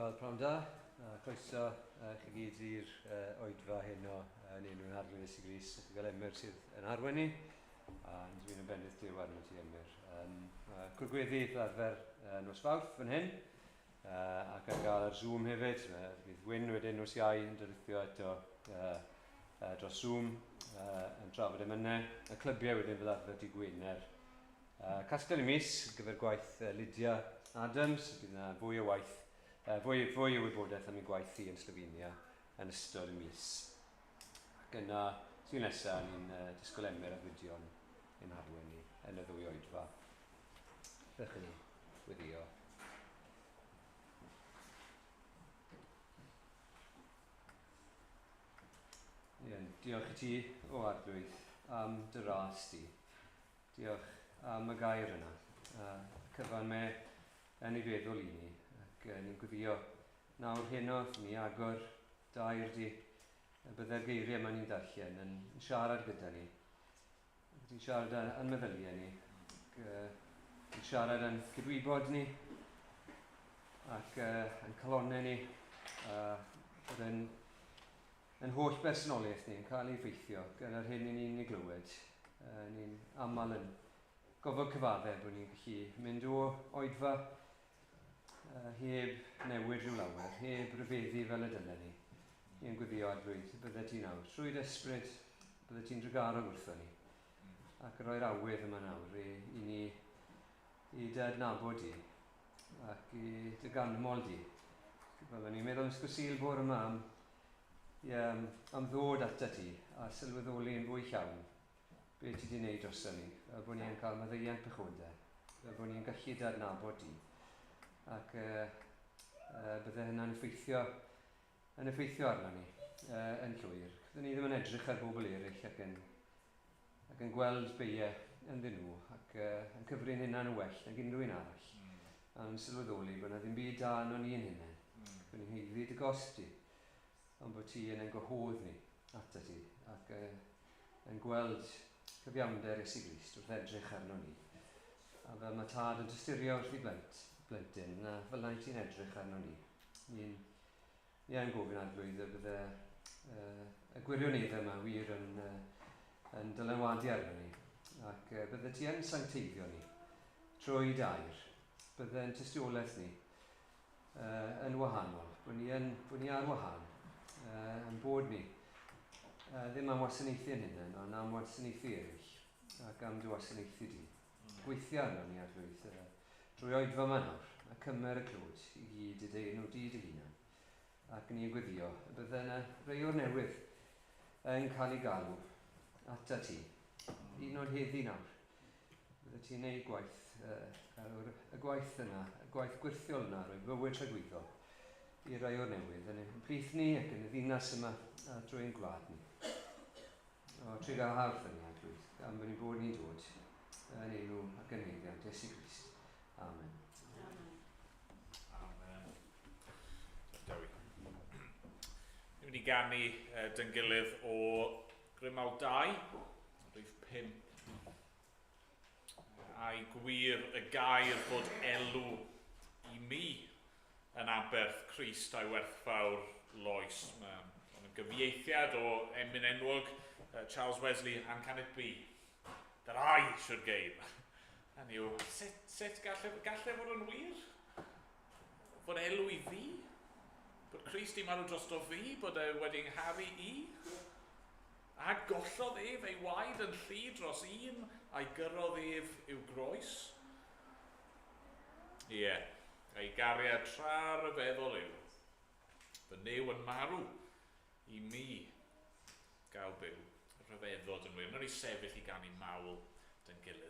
Wel, prynhawn da, a croeso chi gyd i'r oedfa heno yn enw'n Arglwydd Iesu Grist. Ac gael Emyr sydd yn arwain ni, a yn dymuno bendith Duw arno ti, Emyr. Cwrdd fel arfer nos Fawrth fan hyn, ac ar gael ar Zoom hefyd. Bydd Wyn wedyn nos Iau yn darlithio eto dros Zoom yn trafod emynau. Y clybiau wedyn fel arfer dydd Gwener. Casgliad y mis ar gyfer gwaith Lydia Adams. Bydd yna fwy o waith, fwy o wybodaeth am ei gwaith hi yn Slovenia yn ystod y mis. Ac yna, Sul nesaf, ni'n disgwyl Emyr a Gwydion ein harwain ni yn y ddwy oedfa. Ddech ni weddio. Ie, diolch i ti, o Arglwydd, am dy ras di. Diolch am y gair yna. A cyfan mae yn ei feddwl i ni. Ac ni'n gweddio nawr heno wrth ni agor dair di, y bydde'r geiriau yma ni'n darllen yn siarad gyda ni. Ti'n siarad yn meddyliau ni, ac yn siarad yn cydwybod ni, ac yn calonnau ni, a bod yn holl bersonoliaeth ni yn cael ei effeithio gan yr hyn i ni'n ei glywed. Ni'n aml yn gofod cyfaddef bod ni'n gallu mynd o oedfa heb newid rhyw lawer, heb ryfeddu fel y dylen ni. Ni'n gweddio Arglwydd, bydde ti nawr, trwy dy ysbryd, bydde ti'n drugarog wrtho ni, ac rhoi'r awydd yma nawr i ni i dy adnabod di, ac i dy ganmol di. Fel o'n i'n meddwl am Ysgol Sul bore yma am ddod ata ti a sylweddoli yn fwy llawn be ti wedi wneud drosto ni, fel bod ni'n cael maddeuant pechodau, fel bod ni'n gallu dy adnabod di. Ac bydde hynna'n effeithio arno ni yn llwyr. Byddwn ni ddim yn edrych ar bobl eraill ac yn gweld beiau ynddyn nhw ac yn cyfri'n hynna'n well nag unrhyw un arall. A'n sylweddoli bod yna ddim byd da arno ni yn hunain. Bod ni'n haeddu dy gosb di, ond bod ti yn ein gwahodd ni atat ti ac yn gweld cyfiawnder Iesu Grist wrth edrych arno ni. A fel mae tad yn tosturio wrth ei blentyn, na fel na ti'n edrych arno ni. Ni yn gofyn Arglwydd y bydde y gwirioneddau yma wir yn dylanwadu arno ni. Ac bydde ti yn sancteiddio ni trwy dair. Bydde yn tystiolaeth ni yn wahanol. Bod ni ar wahân, yn bod ni. Ddim am wasanaethu yn hunain, ond am wasanaethu eraill ac am dy wasanaethu di. Gweithio arno ni Arglwydd drwy oedfa yma nawr, a cymer y clod i gyd i dy enw di dy hunan. Ac ni'n gweddio y bydde yna rei o'r newydd yn cael ei galw ata ti. Un o'r heddi nawr. Bydde ti'n neud gwaith, y gwaith yna, y gwaith gwirthiol yna, rhoi bywyd tragwyddol i rai o'r newydd yn ein plith ni ac yn y ddinas yma a drwy ein gwlad ni. O, trugarha wrthon ni, Arglwydd, am bod ni'n bod ni'n dod yn enw ac yn haeddiant Iesu Grist. Amen. Amen. Dewi. Ni'n mynd i ganu dyn gilydd o Grymawl 2, rhif 5. A'i gwir y gair bod elw i mi yn aberth Crist a'i werthfawr loes. Mae'n gyfieithiad o emyn enwog Charles Wesley, And Can It Be That I Should Gain? Hynny yw, sut galle fod yn wir? Fod elw i fi? Bod Crist i marw drosto fi? Bod e wedi ngharu i? A gollodd ef ei waed yn llu dros un, a'i gyrrodd ef i'w groes? Ie, a'i gariad tra ryfeddol yw, fy Nuw yn marw i mi gael byw. Rhyfeddod yn wir. Wnawn ni sefyll i ganu mawl dyn gilydd.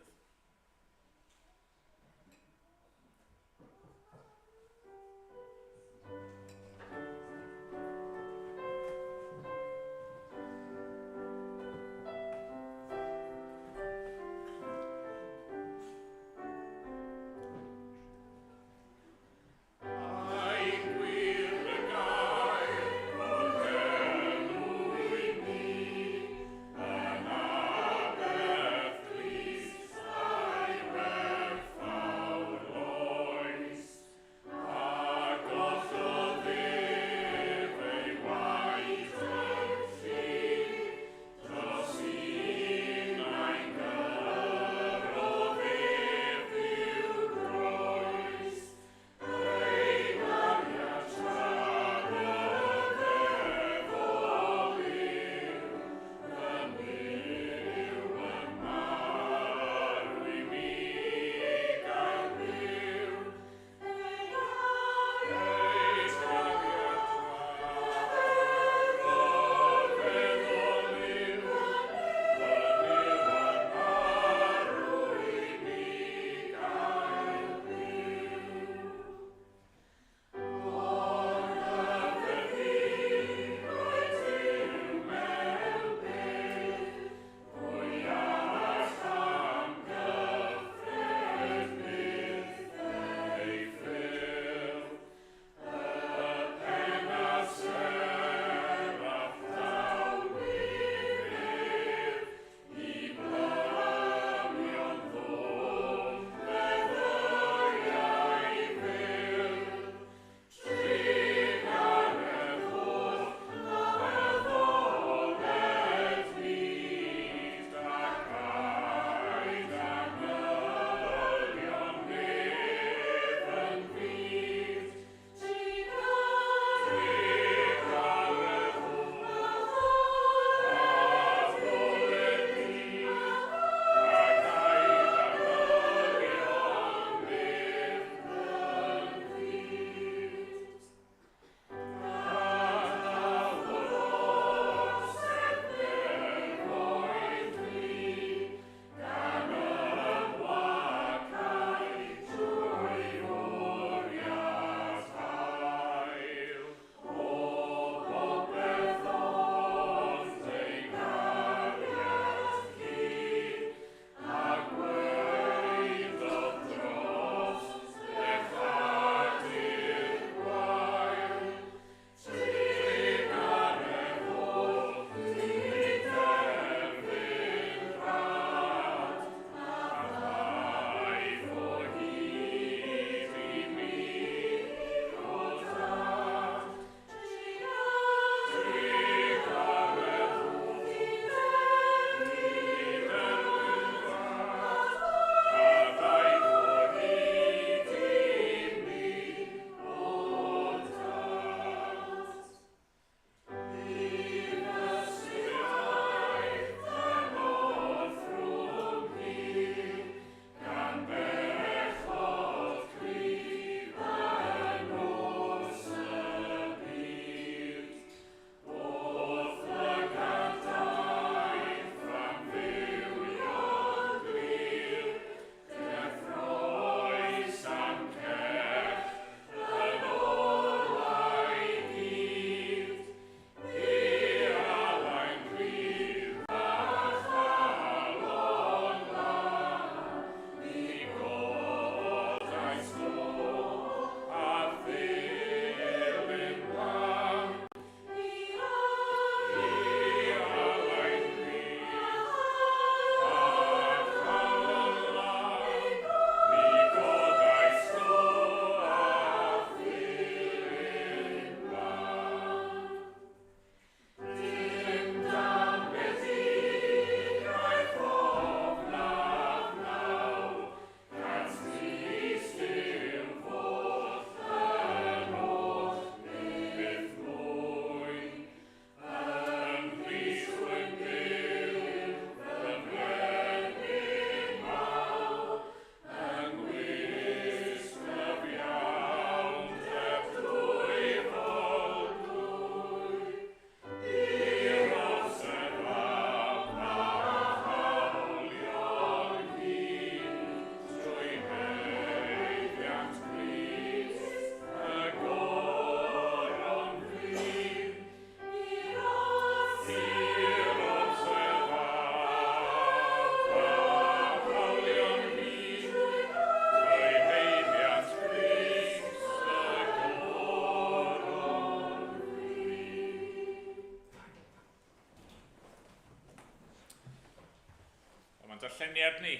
darlleniad ni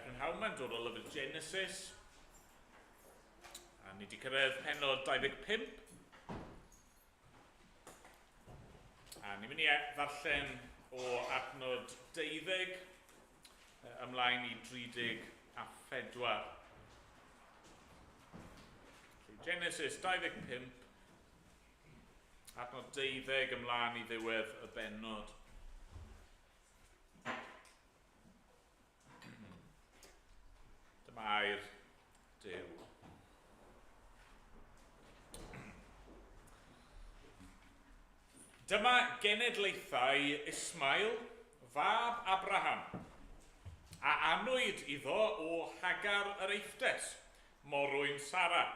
prynhawn ma'n dod o lyfr Genesis. A ni wedi cyrraedd penod 25. A ni'n mynd i ddarllen o adnod 12 ymlaen i 34. Genesis 25, adnod 12 ymlaen i ddiwedd y bennod. Dyma air Duw. Dyma genedlaethau Ismael, fab Abraham, a anwyd iddo o Hagar yr Eifftes, morwyn Sara.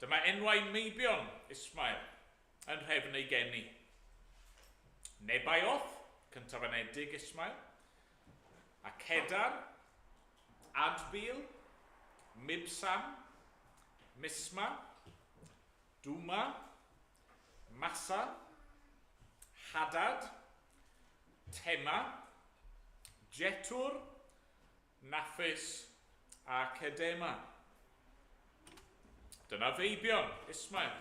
Dyma enwau meibion Ismael, yn nhrefn ei geni. Nebaioth, cyntafanedig Ismael, a Cedar, Adbil, Mibsam, Misma, Duma, Massa, Hadad, Tema, Jetur, Naffis a Cedema. Dyna feibion Ismael.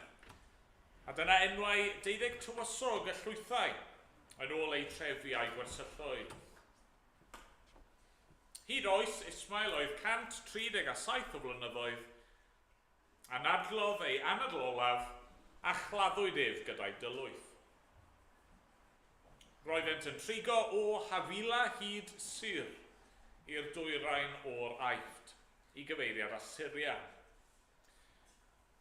A dyna enwau deuddeg tywysog y llwythau yn ôl eu trefi a'u gwersylloedd. Hyd oes Ismael oedd 137 o flynyddoedd, anadlodd ei anadl olaf a chladdwyd ef gyda'i dylwyth. Roeddent yn trigo o Hafila hyd Sur, i'r dwyrain o'r Aifft, i gyfeiriad Asyria.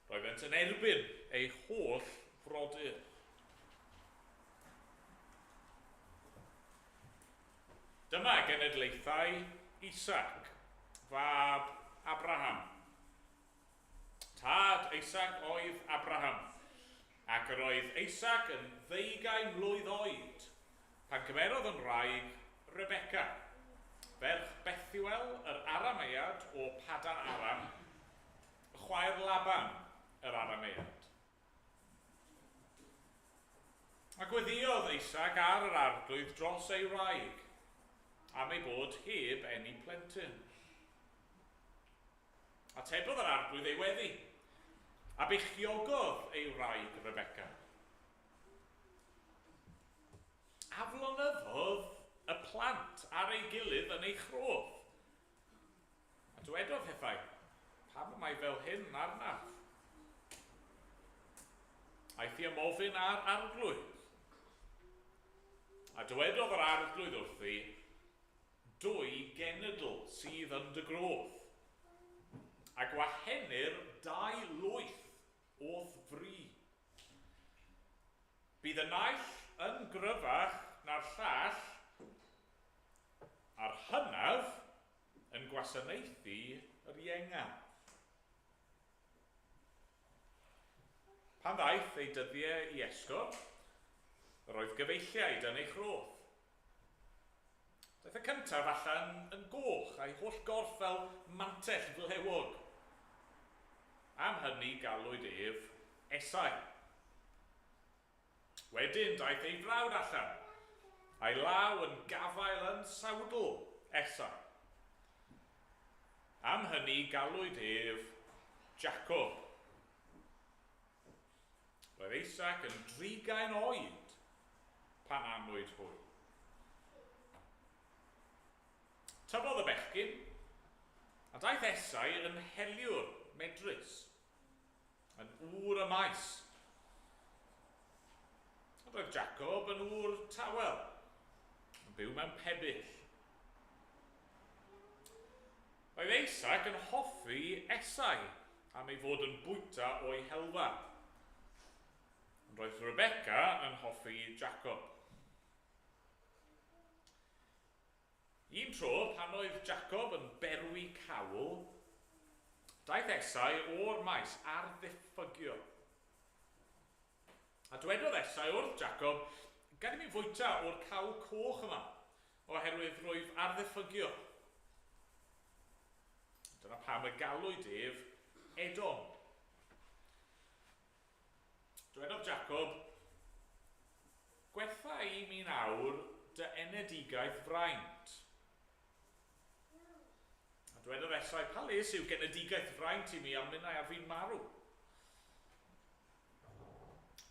Roeddent yn erbyn eu holl frodyr. Dyma genedlaethau Isaac, fab Abraham. Tad Isaac oedd Abraham, ac yr oedd Isaac yn ddeugain mlwydd oed pan gymerodd yn wraig Rebecca, ferch Bethuel yr Aramead o Padan Aram, chwaer Laban yr Aramead. A gweddïodd Isaac ar yr arglwydd dros ei wraig, am ei bod heb eni plentyn. Atebodd yr arglwydd ei weddi, a beichiogodd ei wraig Rebecca. Aflonyddodd y plant ar ei gilydd yn ei chrodd. A dywedodd hithau, pam y mae fel hyn arnaf? Aeth i ymofyn â'r arglwydd. A dywedodd yr arglwydd wrthi, Dwy genedl sydd yn dy groth, a gwahenir dau lwyth o'th fri. Bydd y naill yn gryfach na'r llall, a'r hynaf yn gwasanaethu yr iengaf. Pan ddaeth ei dyddiau i esgor, yr oedd gyfeilliaid yn ei chroth. Daeth y cyntaf allan yn goch, a'i holl gorff fel mantell flewog. Am hynny galwyd ef Esau. Wedyn daeth ei frawd allan, a'i law yn gafael yn sawdl Esau. Am hynny galwyd ef Jacob. Roedd Isaac yn drigain oed pan anwyd hwy. Tyfodd y bechgyn, a daeth Esau yn heliwr medrus, yn ŵr y maes. Ond roedd Jacob yn ŵr tawel, yn byw mewn pebyll. Roedd Isaac yn hoffi Esau am ei fod yn bwyta o'i helfa. Ond roedd Rebecca yn hoffi Jacob. Un tro, pan oedd Jacob yn berwi cawl, daeth Esau o'r maes ar ddiffygio. A dwedodd Esau wrth Jacob, Gad i mi fwyta o'r cawl coch yma, oherwydd rwyf ar ddiffygio. Dyna pam y galwyd ef Edom. Dwedodd Jacob, Gwertha i mi'n awr dy enedigaeth fraint. A dwedodd Esau, pa les yw genedigaeth fraint i mi a minnau a fi'n marw?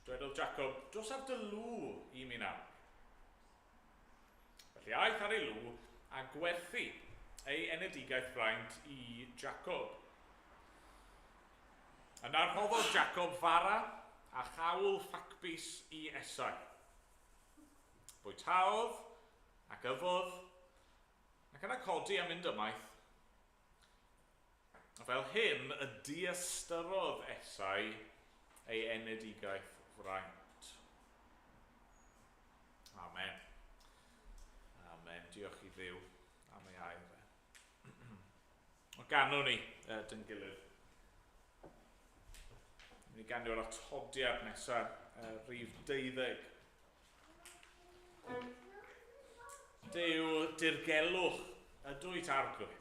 Dwedodd Jacob, dos ar dy lw i mi nawr. Felly aeth ar ei lw a gwerthu ei enedigaeth fraint i Jacob. Yna rhoddodd Jacob fara a chawl ffacbys i Esau. Bwytaodd ac yfodd, ac yna codi a mynd ymaith. A fel hyn y diystyrodd Esau ei enedigaeth fraint. Amen. Amen. Diolch i Dduw am ei air e. O ganwn ni dyn gilydd. Ni ganu'r atodiad nesaf, rhif 12. Duw dirgelwch ydwyt arglwydd.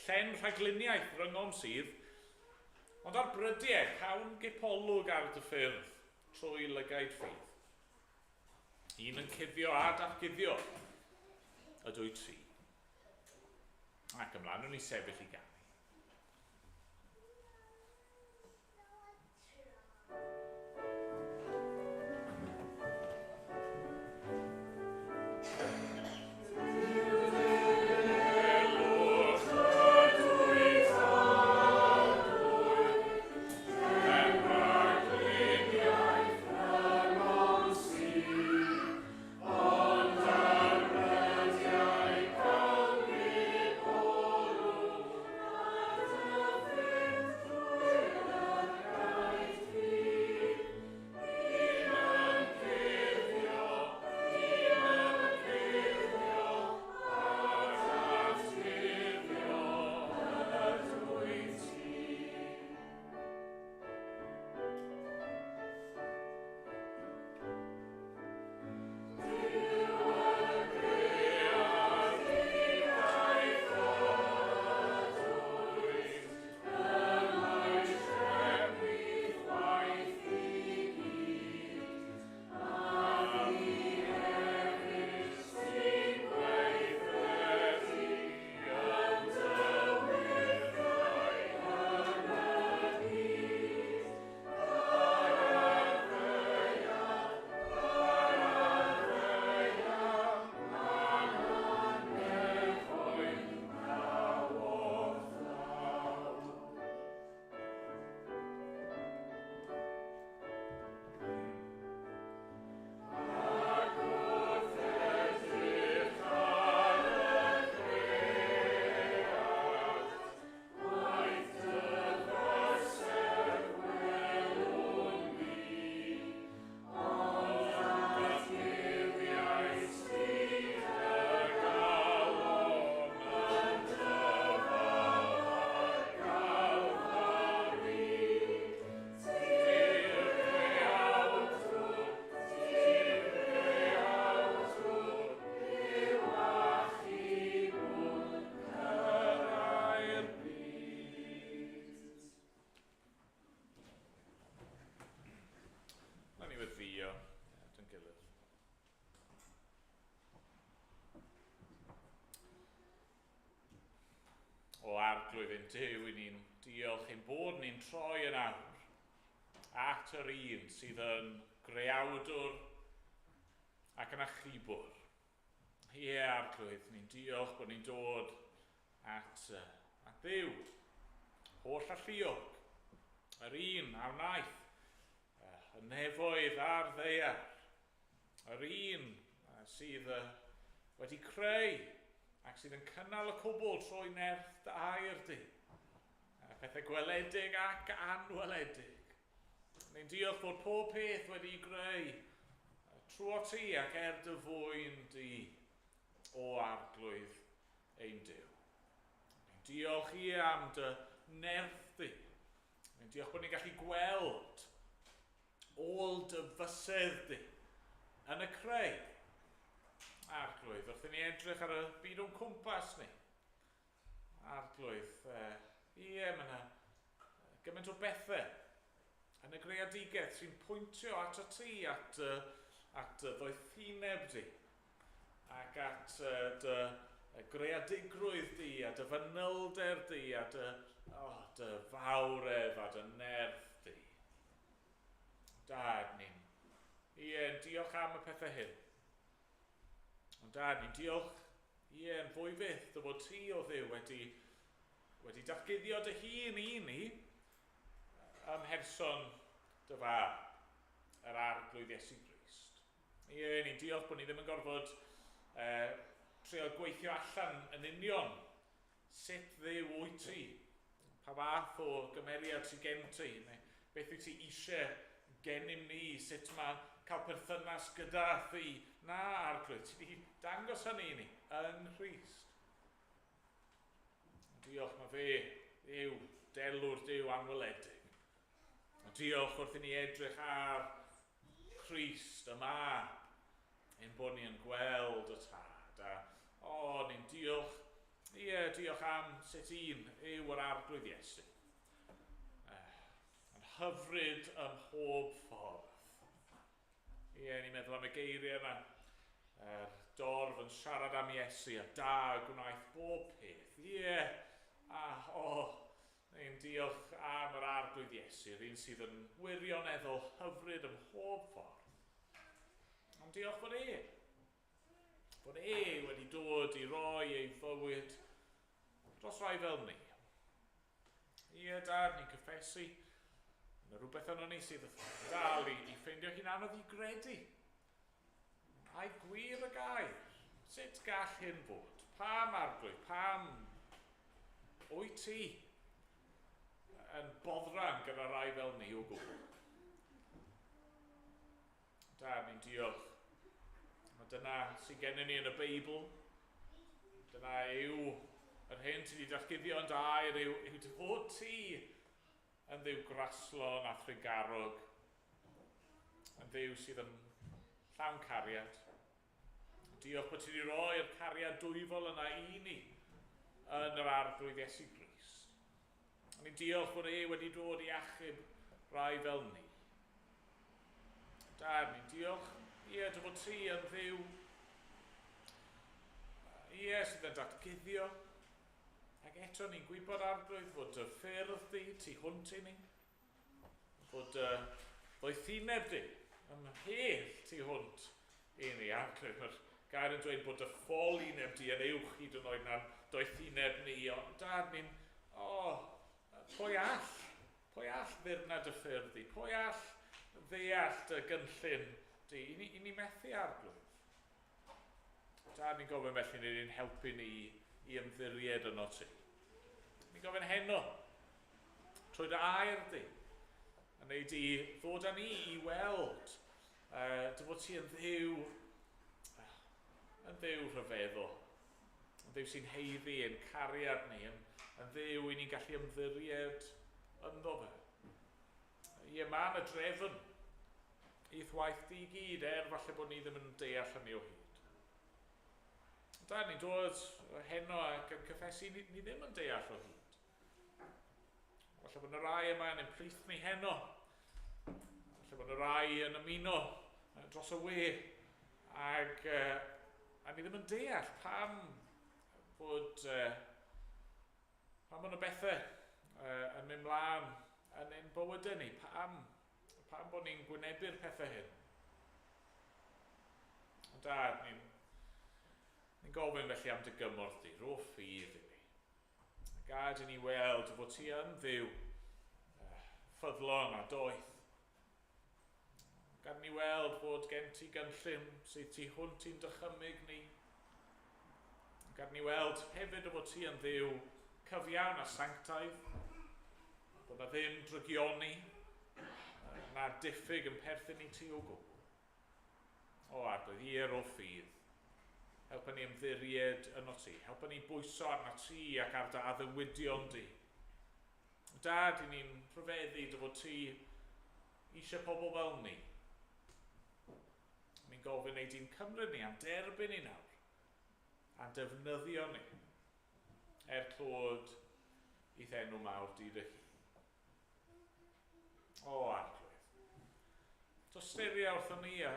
Llen rhagluniaeth rhyngom sydd, ond ar brydiau cawn gipolwg ar dy ffyrdd trwy lygaid ffydd. Un yn cuddio a datguddio ydwyt ti. Ac ymlaen o'n i sefyll i ganu. O Arglwydd ein Duw, i ni'n diolch ein bod ni'n troi yn awr at yr un sydd yn greawdwr ac yn achubwr. Ie, Arglwydd, ni'n diolch bod ni'n dod at, at Dduw, holl alluog, yr un a wnaeth y nefoedd a'r ddaear, yr un sydd wedi creu ac sydd yn cynnal y cwbl trwy nerth dy air di, pethau gweledig ac anweledig. Ni'n diolch bod pob peth wedi'i greu trwy ti ac er dy fwyn di, o Arglwydd ein Duw. Ni'n diolch i am dy nerth di. Ni'n diolch bod ni'n gallu gweld ôl dy fysedd di yn y creu. Arglwydd, wrth i ni edrych ar y byd o'n cwmpas ni. Arglwydd, ie, mae yna gymaint o bethau yn y greadigaeth sy'n pwyntio at y ti, at, at dy ddoethineb di, ac at dy greadigrwydd di a dy fanylder di a dy, oh, dy fawredd a dy nerth di. Dad, ni'n ie, diolch am y pethau hyn. Ond dad, ni'n diolch, ie, yn fwy fyth, dy fod ti o Dduw wedi, wedi datguddio dy hun i ni ym mherson dy fab, yr Arglwydd Iesu Grist. Ie, ni'n diolch bod ni ddim yn gorfod trio gweithio allan yn union sut Dduw wyt ti, pa fath o gymeriad sydd gen ti, neu beth wyt ti eisiau gennym ni, sut mae cael perthynas gyda thi. Na, Arglwydd, ti wedi dangos hynny i ni yng Nghrist. Diolch, mae fe yw delw'r Duw anweledig. Diolch wrth i ni edrych ar Crist yma, ein bod ni yn gweld y Tad. A, o, ni'n diolch, ie, diolch am sut un yw yr Arglwydd Iesu. Yn hyfryd ym mhob ffordd. Ie, ni'n meddwl am y geiriau yna. Yr dorf yn siarad am Iesu a da gwnaeth bob peth. Ie, a o, ni'n diolch am yr Arglwydd Iesu, yr un sydd yn wirioneddol hyfryd ym mhob ffordd. Ond diolch fod e. Fod e wedi dod i roi ei fywyd dros rai fel ni. Ie, Dad, ni'n cyffesu. Yna rhywbeth yno ni sydd dal i, i ffeindio hi'n anodd i gredu. Ai gwir y gair? Sut gall hyn fod? Pam, Arglwydd? Pam wyt ti yn boddran gyda rai fel ni o gwbl? Dad, ni'n diolch. Mae dyna sydd gennym ni yn y Beibl. Dyna yw yr hyn ti wedi datguddio yn dy air yw, yw dy fod ti yn Dduw graslon a thrugarog, yn Dduw sydd yn llawn cariad. Diolch bod ti wedi roi'r cariad dwyfol yna i ni yn yr Arglwydd Iesu Grist. A ni'n diolch bod e wedi dod i achub rai fel ni. Dad, ni'n diolch, ie, dy fod ti yn Dduw, ie, sydd yn datguddio, ac eto ni'n gwybod, Arglwydd, fod dy ffyrdd di tu hwnt i ni, fod dy ddoethineb di ymhell tu hwnt i ni, Arglwydd. Mae'r gair yn dweud bod dy ffolineb di yn uwch hyd yn oed na'n doethineb ni, ond Dad, ni'n, o, oh, pwy all? Pwy all ddirnad dy ffyrdd di? Pwy all ddeall dy gynllun di? I ni, i ni methu, Arglwydd. Dad, ni'n gofyn felly ni ni'n helpu ni i ymddiried yno ti. Ni'n gofyn heno, trwy dy air di, a wneud di ddod â ni i weld dy fod ti yn Dduw, yn Dduw rhyfeddol, yn Dduw sy'n haeddu ein cariad ni, yn, yn Dduw i ni'n gallu ymddiried ynddo fe. Ie, mae yna drefn i'th waith di gyd, er falle bod ni ddim yn deall hynny o hyd. Da, ni'n dod heno ac yn cyffesu ni, ni ddim yn deall o hyd. Falle bod yna rai yma yn ein plith ni heno. Falle bod yna rai yn ymuno dros y we. Ac, a ni ddim yn deall pam fod, pam bod yna bethau yn mynd mlaen yn ein bywydau ni. Pam, pam bod ni'n gwynebu'r pethau hyn. Ond Dad, ni'n ni gofyn felly am dy gymorth di, rho ffydd i ni. A gad i ni weld fod ti yn Dduw, ffyddlon a doeth. Gad i ni weld fod gen ti gynllun sydd tu hwnt i'n dychymyg ni. Gad i ni weld hefyd fod ti yn Dduw cyfiawn a sanctaidd, bod na ddim drygioni, na diffyg yn perthyn i ti o gwbl. O Arglwydd, ie, rho ffydd. Helpa ni ymddiried yno ti. Helpa ni bwyso arna ti ac ar dy addewidion di. Dad, i ni'n rhyfeddu dy fod ti eisiau pobl fel ni. Ni'n gofyn ei di'n cymryd ni a'n derbyn ni nawr, a'n defnyddio ni, er clod i'th enw mawr di dy hun. O, Arglwydd. Dosturia wrthon ni a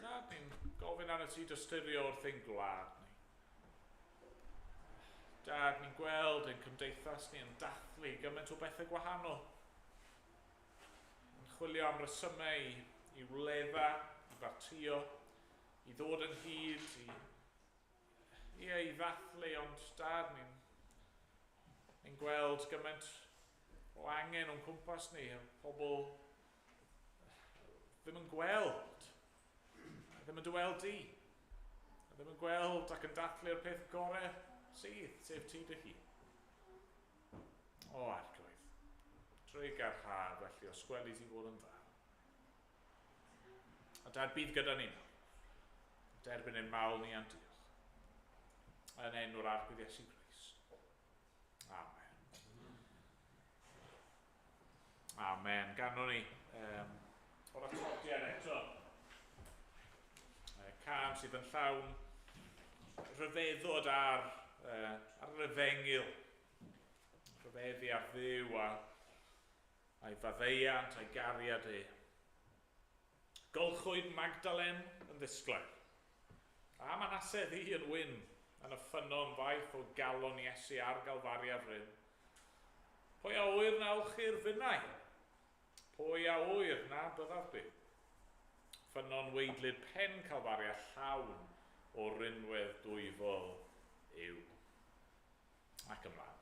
na, ni'n gofyn arno ti dosturio wrth ein gwlad ni. Dad, ni'n gweld ein cymdeithas ni yn dathlu gymaint o bethau gwahanol. Yn chwilio am resymau i wledda, i bartio, i ddod yn hyd, i ddathlu, ond Dad, ni'n gweld gymaint o angen o'n cwmpas ni, pobl ddim yn gweld, ddim yn dy weld di, ddim yn gweld ac yn dathlu'r peth gorau sydd, sef ti dy hun. O, Arglwydd, trugar haf, felly, os gweli ti fod yn dda. A Dad, bydd gyda ni nawr. Derbyn ein mawl ni a'n diolch. Yn enw'r Arglwydd Iesu Grist. Amen. Amen. Ganwn ni o'r atodiad eto. Cân sydd yn llawn rhyfeddod ar yr efengyl. Rhyfeddu ar Dduw a'i faddeuant a'i gariad e. Golchwyd Magdalen yn ddisglair. A Manasedd hi yn wyn yn y ffynnon faith o galon Iesu ar Galfaria fryn. Pwy a ŵyr na olchi'r finnau? Pwy a ŵyr na byddaf byw? Ffynnon weidlyd pen Calfaria llawn o rinwedd dwyfol yw. Ac ymlaen.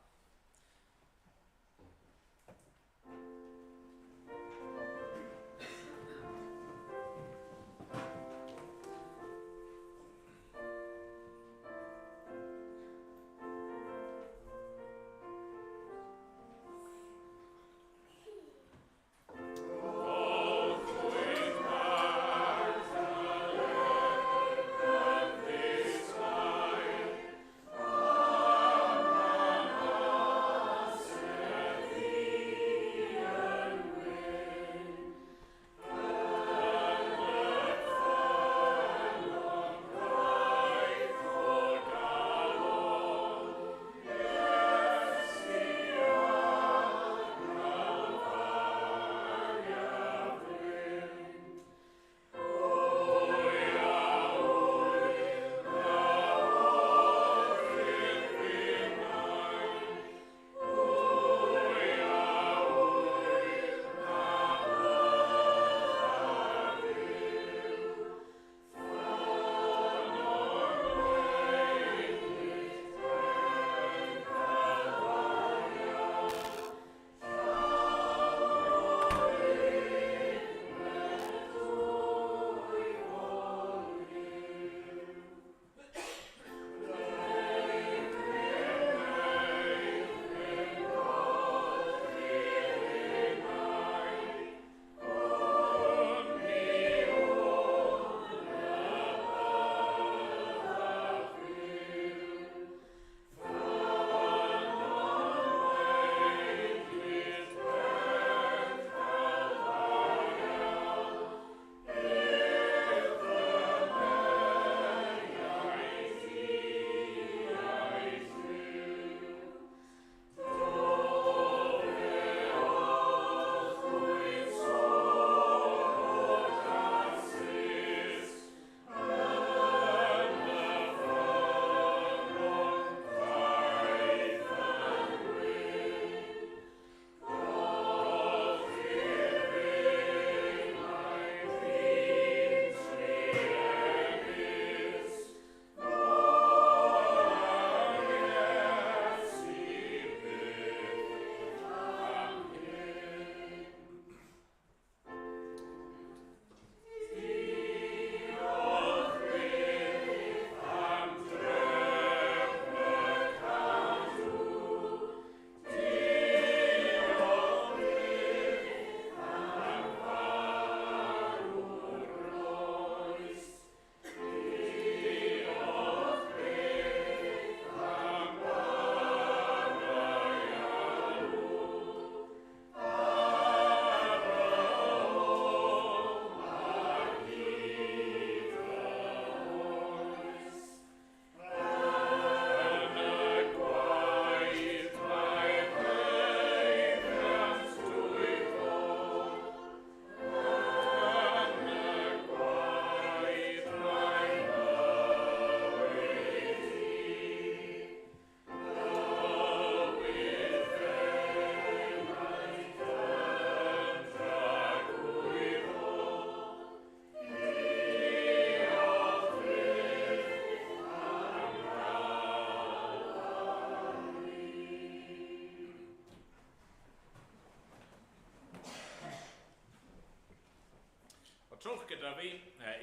Ymunwch gyda fi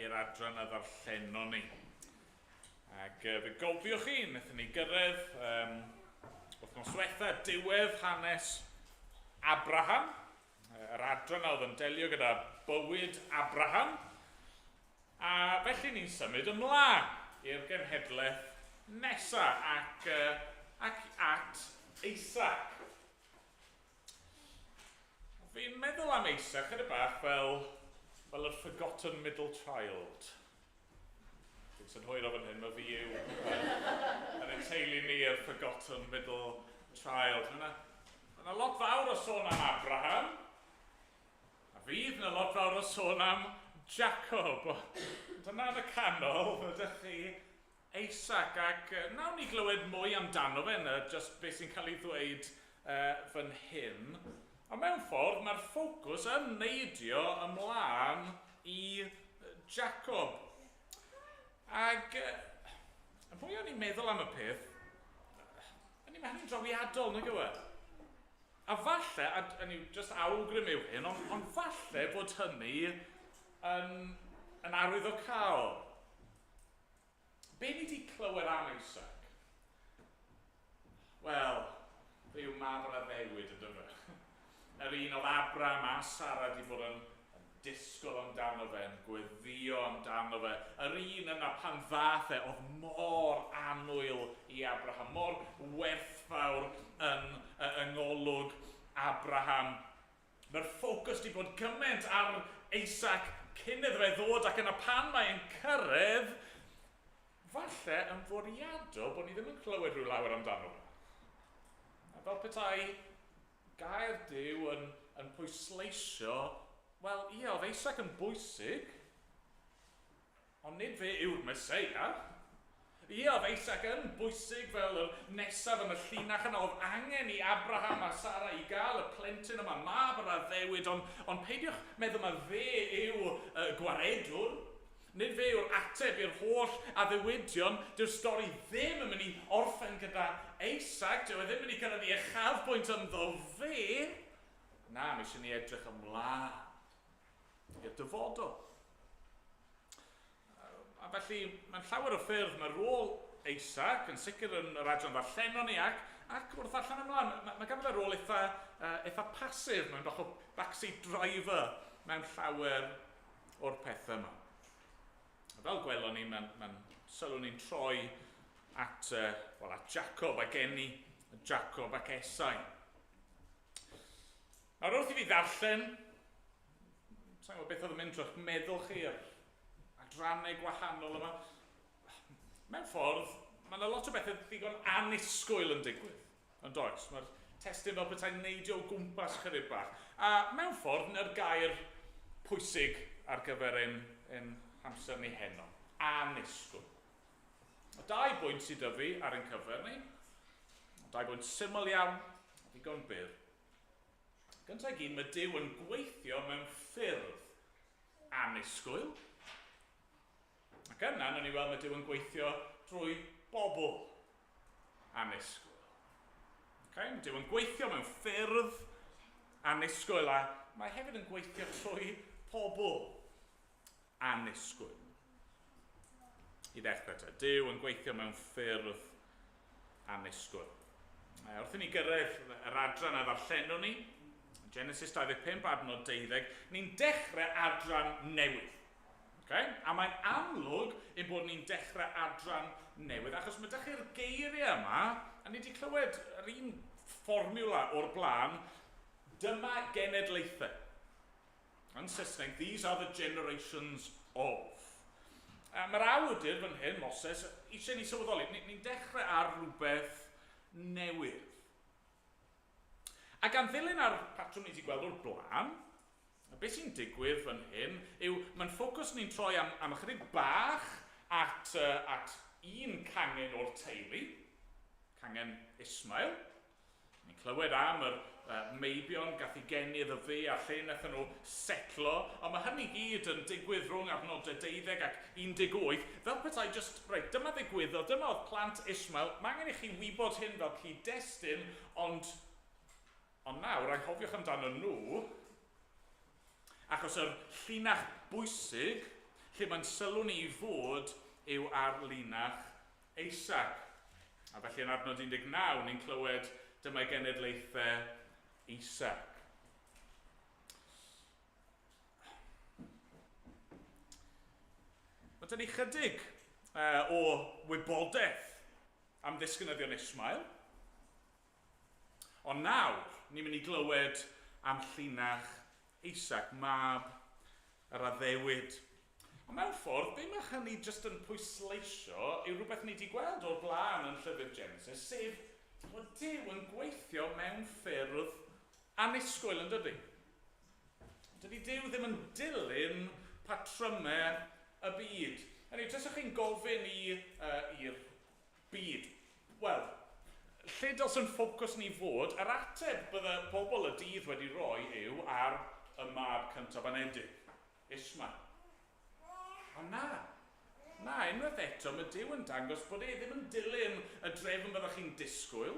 i'r adran a ddarllenon ni. Ac fe gofiwch chi, wnaethon ni gyrraedd wythnos diwetha diwedd hanes Abraham, yr adran a oedd yn delio gyda bywyd Abraham. A felly ni'n symud ymlaen i'r genhedlaeth nesaf ac at Isaac. Fi'n meddwl am Isaac chydig bach fel yr forgotten middle child. Fi'n synhwyro fan hyn, mae fi yw yn ein teulu ni yr forgotten middle child. Mae yna lot fawr o sôn am Abraham, a fydd yna lot fawr o sôn am Jacob. Dyna yn y canol, ydych chi Isaac, ac nawn ni glywed mwy amdano fe na just beth sy'n cael ei ddweud fan hyn. Ond mewn ffordd, mae'r ffocws yn neidio ymlaen i Jacob. Ac y fwy o'n i'n meddwl am y peth, o'n i'n meddwl drawiadol, nag yw e? A falle, a ni just awgrym yw hyn, ond falle fod hynny yn arwyddocaol. Be ni wedi clywed am Isaac? Wel, fe yw mab yr addewid yn dyfe. Yr un oedd Abraham a Sara wedi bod yn disgwyl amdano fe, yn gweddio amdano fe. Yr un yna pan ddath e, oedd mor annwyl i Abraham, mor werthfawr yng ngolwg Abraham. Mae'r ffocws wedi bod gymaint ar Isaac cyn iddo fe ddod ac yna pan mae'n cyrraedd, falle yn fwriadol bod ni ddim yn clywed rhyw lawer amdano fe. A fel petai gair Duw yn pwysleisio, wel ie, oedd Isaac yn bwysig, ond nid fe yw'r Meseia. Ie, oedd Isaac yn bwysig fel y nesaf yn y llinach yna. Oedd angen i Abraham a Sara i gael y plentyn yma, mab yr addewid, ond peidiwch meddwl mai fe yw y gwaredwr. Nid fe yw'r ateb i'r holl addewidion. Dyw'r stori ddim yn mynd i orffen gyda Isaac. Dyw e ddim yn mynd i gyrraedd i uchafbwynt ynddo fe. Na, mae eisiau ni edrych ymlaen i'r dyfodol. A felly, mae'n llawer o ffyrdd, mae rôl Isaac yn sicr yn yr adran ddarllenon ni ac wrth allan ymlaen, mae ganddo fe rôl eitha pasif, mae'n bach o backseat driver mewn llawer o'r pethau yma. A fel gwelon ni, mae'n sylw ni'n troi at Jacob a geni Jacob ac Esau. Nawr wrth i fi ddarllen, sa'n gwybod beth oedd yn mynd drwy'ch meddwl chi yr adrannau gwahanol yma. Mewn ffordd, mae yna lot o bethau ddigon annisgwyl yn digwydd, yn does? Mae'r testun fel petai'n neidio o gwmpas chydig bach. A mewn ffordd, ny'r gair pwysig ar gyfer ein hamser ni heno. Annisgwyl. O dau bwynt sydd 'da fi ar ein cyfer ni. Dau bwynt syml iawn, ddigon byr. Gyntaf i gyd, mae Duw yn gweithio mewn ffyrdd annisgwyl. Ac yna, nawn ni weld mae Duw yn gweithio drwy bobl annisgwyl. Okay? Mae Duw yn gweithio mewn ffyrdd annisgwyl a mae hefyd yn gweithio trwy pobl annisgwyl. I ddechrau te, Duw yn gweithio mewn ffyrdd annisgwyl. Wrth i ni gyrraedd yr adran a ddarllenwn ni, Genesis 25 adnod 12, ni'n dechrau adran newydd. Okay? A mae'n amlwg ein bod ni'n dechrau adran newydd, achos mae dych chi'r geiriau yma, a ni wedi clywed yr un fformiwla o'r blaen, dyma genedlaethau. Yn Saesneg, these are the generations of. A mae'r awdur fan hyn, Moses, eisiau ni sylweddoli, ni'n dechrau ar rhywbeth newydd. A gan ddilyn ar patrwm ni wedi gweld o'r blaen, beth sy'n digwydd fan hyn yw mae'n ffocws ni'n troi am ychydig bach at un cangen o'r teulu, cangen Ismael. Ni'n clywed am yr meibion gath i geni iddo fe a lle wnaethon nhw setlo, ond mae hynny gyd yn digwydd rhwng adnodau 12 ac 18, fel petai just, reit, dyma ddigwyddodd, dyma oedd plant Ismael, mae angen i chi wybod hyn fel cyd-destun, ond nawr, anghofiwch amdano nhw, achos yr llinach bwysig, lle mae'n sylw ni i fod yw ar linach Isaac. A felly yn adnod 19, ni'n clywed dyma genedlaethau Isaac. Mae dyn ni chydig o wybodaeth am ddisgynyddion Ismael. Ond nawr, ni'n mynd i glywed am llinach Isaac, mab yr addewid. Ond mewn ffordd, be mae hynny jyst yn pwysleisio yw rhywbeth ni wedi gweld o'r blaen yn llyfr Genesis, sef bod Duw yn gweithio mewn ffyrdd annisgwyl, yn dydy? Dydy Duw ddim yn dilyn patrymau y byd. Hynny yw, tasech chi'n gofyn i, i'r byd, wel, lle dylse'n ffocws ni fod, yr ateb bydde pobl y dydd wedi rhoi yw ar y mab cyntaf anedig, Ismael. Ond na, na, unwaith eto mae Duw yn dangos bod e ddim yn dilyn y drefn byddech chi'n disgwyl.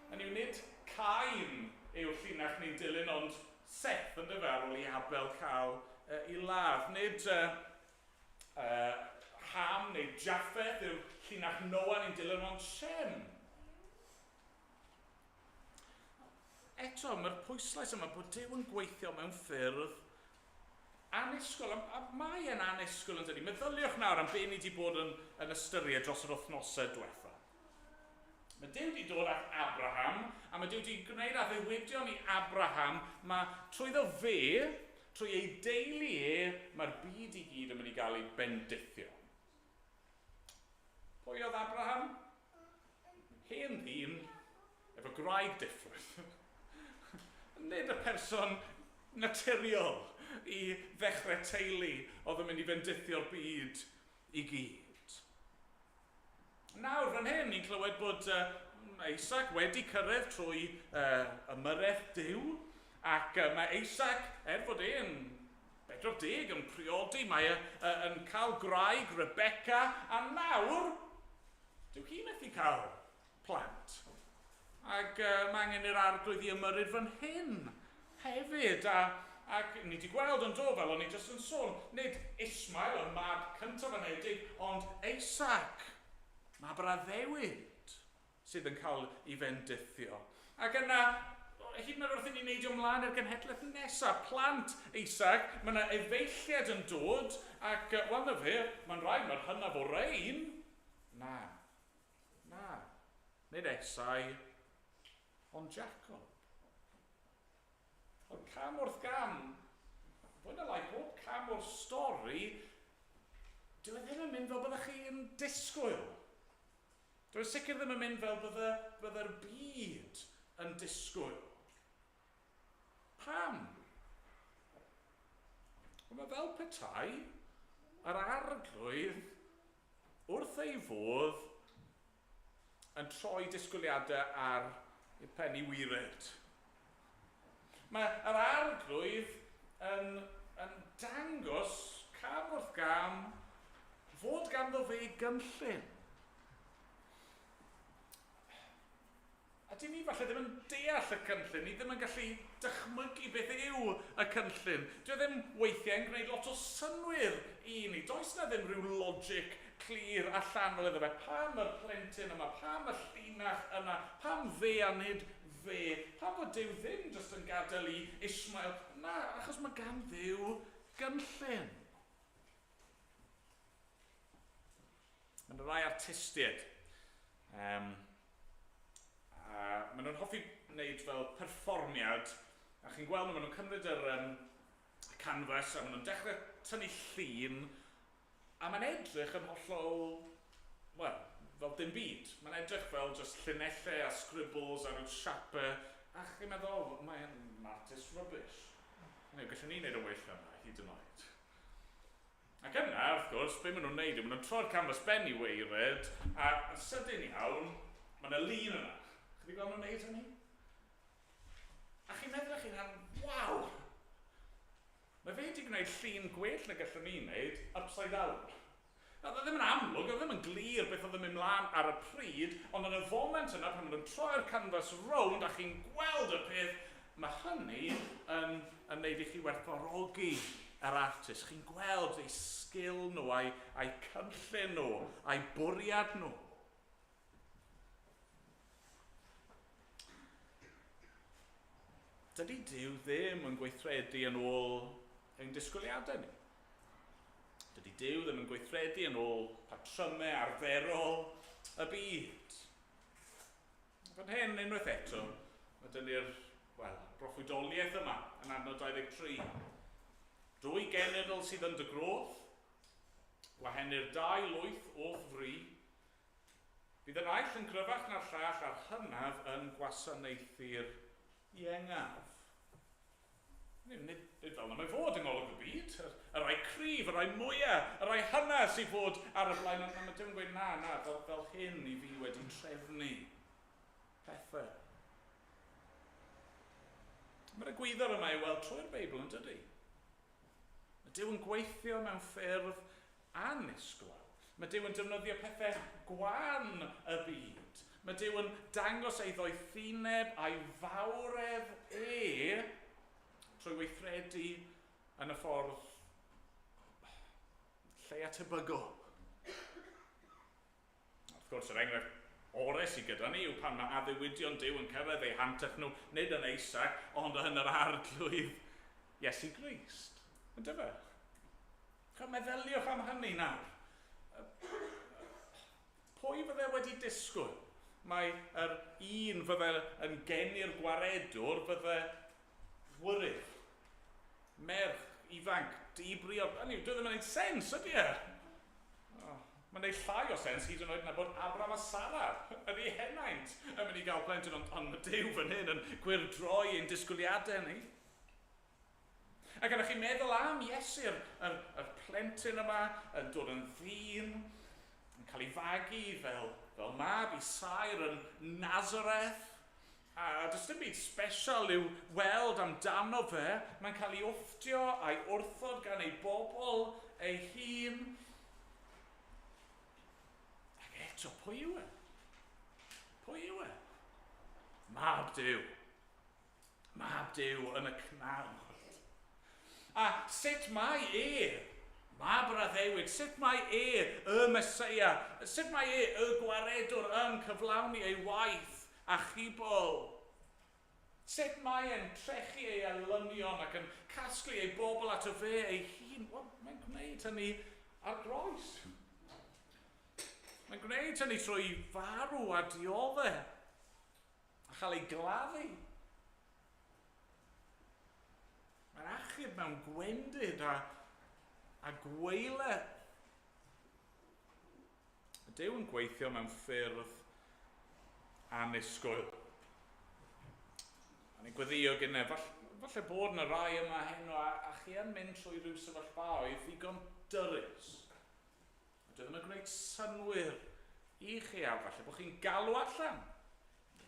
Hynny yw, nid Cain yw'r llinach ni'n dilyn, ond Seth, yn dyfe, ar ôl i Abel cael ei ladd. Nid Ham neu Japheth yw'r llinach Noa ni'n dilyn, ond Shem. Eto, mae'r pwyslais yma bod Duw yn gweithio mewn ffyrdd annisgwyl. A, a mae e'n annisgwyl yn dydy. Meddyliwch nawr am be ni wedi bod yn, yn ystyried dros yr wythnosau diwetha. Mae Duw wedi dod at Abraham, a mae Duw wedi gwneud addewidion i Abraham. Mae trwyddo fe, trwy ei deulu e, mae'r byd i gyd yn mynd i gael ei bendithio. Pwy oedd Abraham? Hen ddyn efo gwraig diffrwyth. Nid y person naturiol i ddechrau teulu oedd yn mynd i fendithio'r byd i gyd. Nawr, fan hyn, ni'n clywed bod Isaac wedi cyrraedd trwy ymyrraeth Duw, ac mae Isaac, er fod e'n 40 yn priodi, mae e yn cael gwraig, Rebecca, a nawr, dyw hi methu cael plant. Ac mae angen i'r arglwydd i ymyrryd fan hyn hefyd. A, ac ni wedi gweld yn do, fel o'n i jyst yn sôn, nid Ismael, y mab cyntaf anedig, ond Isaac, mab yr addewid, sydd yn cael ei fendithio. Ac yna, hyd yn oed wrth i ni neidio ymlaen i'r genhedlaeth nesaf, plant Isaac, mae yna efeilliaid yn dod, ac, wel na fe, mae'n rhaid, mae'r hynaf o rein. Na, Na, nid Esau, ond Jacob. Ond cam wrth gam, fwy na lai bob cam o'r stori, dyw e ddim yn mynd fel byddech chi'n disgwyl. Dyw e sicr ddim yn mynd fel bydde, bydde'r byd yn disgwyl. Pam? Wel, mae fel petai yr arglwydd wrth ei fodd yn troi disgwyliadau ar ei pen i wired. Mae yr arglwydd yn, yn dangos cam wrth gam fod ganddo fe gynllun. A dyn ni falle ddim yn deall y cynllun, ni ddim yn gallu dychmygu beth yw y cynllun. Dyw e ddim weithiau yn gwneud lot o synnwyr i ni. Does 'na ddim rhyw logic clir allanol iddo fe. Pam yr plentyn yma? Pam y llinach yna? Pam fe a nid fe? Pam fod Duw ddim jyst yn gadael i Ishmael? Na, achos mae gan Dduw gynllun. Mae yna rai artistiaid, um, a maen nhw'n hoffi wneud fel perfformiad, a chi'n gweld nhw, maen nhw'n cymryd yr um, canvas a maen nhw'n dechrau tynnu llun, a mae'n edrych yn hollol, wel, fel dim byd. Mae'n edrych fel just llinellau a scribbles a rhyw siapau, a chi'n meddwl, oh, mae'n artist rubbish. Hynny yw, gallwn ni wneud yn well na hwnna, hyd yn oed. Ac yna, wrth gwrs, be maen nhw'n wneud yw maen nhw'n troi'r canvas ben i waered, a yn sydyn iawn, mae yna lun yna. Chi wedi gweld nhw'n wneud hynny? A chi'n meddwl eich hunan, waw! Mae fe wedi gwneud llun gwell na gallwn ni wneud, upside down. Na, oedd e ddim yn amlwg, oedd e ddim yn glir beth oedd yn mynd mlaen ar y pryd, ond yn y foment yna, pan maen nhw'n troi'r canvas rownd a chi'n gweld y peth, mae hynny yn, yn neud i chi werthfawrogi. yr artist, chi'n gweld eu sgil nhw, a'u cynllun nhw, a'u bwriad nhw. Dydy Duw ddim yn gweithredu yn ôl ein disgwyliadau ni. Dydy Duw ddim yn gweithredu yn ôl patrymau arferol y byd. Fan hyn, unwaith eto, mae dyn ni'r, wel, broffwydoliaeth yma yn adnod 23. Dwy genedl sydd yn dy groth, gwahenir dau lwyth o'th fri, bydd y naill yn gryfach na'r llall a'r hynaf yn gwasanaethu'r iengaf. Nid, nid, nid fel yna mae fod yng ngolwg y byd. Y rhai cryf, y rhai mwyaf, y rhai hynaf sydd fod ar y blaen. Ond mae Duw yn gweud, na, na, fel hyn i fi wedi trefnu pethau. Mae'r egwyddor yma i weld trwy'r Beibl yn dydy. Mae Duw yn gweithio mewn ffyrdd annisgwyl. Mae Duw yn defnyddio pethau gwan y byd. Mae Duw yn dangos ei ddoethineb a'i fawredd e trwy weithredu yn y ffordd lleia tebygol. Wrth gwrs, yr enghraifft orau sydd gyda ni yw pan mae addewidion Duw yn cyrraedd eu hanterth nhw, nid yn Isaac, ond yn yr Arglwydd Iesu Grist. Yn dyfe? Meddyliwch am hynny nawr. Pwy fydde wedi disgwyl? Mae yr un fydde yn geni'r gwaredwr fydde wyryf, merch, ifanc, di-briod. Hynny yw, dyw e ddim yn gwneud sens, ydy e? Oh, mae'n gwneud llai o sens hyd yn oed na bod Abraham a Sarah yn eu henaint yn mynd i gael plentyn, ond mae Duw fan hyn yn gwyrdroi ein disgwyliadau ni. Ac ydych chi'n meddwl am Iesu'r yr, yr plentyn yma yn dod yn ddyn, yn cael ei fagu fel mab i saer yn Nazareth, a does dim byd special i'w weld amdano fe, mae'n cael ei wfftio a'i wrthod gan ei bobl ei hun. Ac eto, pwy yw e? Pwy yw e? Mab Duw. Mab Duw yn y cnawd. A sut mae e, mab yr addewid, sut mae e, y Meseia, sut mae e, y gwaredwr, yn cyflawni ei waith achubol? Sut mae e'n trechu ei elynion ac yn casglu ei bobl ato fe ei hun? Wel, mae'n gwneud hynny ar groes. Mae'n gwneud hynny trwy farw a diodde. A chael ei gladdu. Mae'r achub mewn gwendid a gwaeledd. Mae Duw yn gweithio mewn ffyrdd annisgwyl. A ni'n gweddio gyda, falle bod yna rai yma heno a chi yn mynd trwy rhyw sefyllfaoedd ddigon dyrys. A dwi ddim yn gwneud synnwyr i chi a falle bod chi'n galw allan.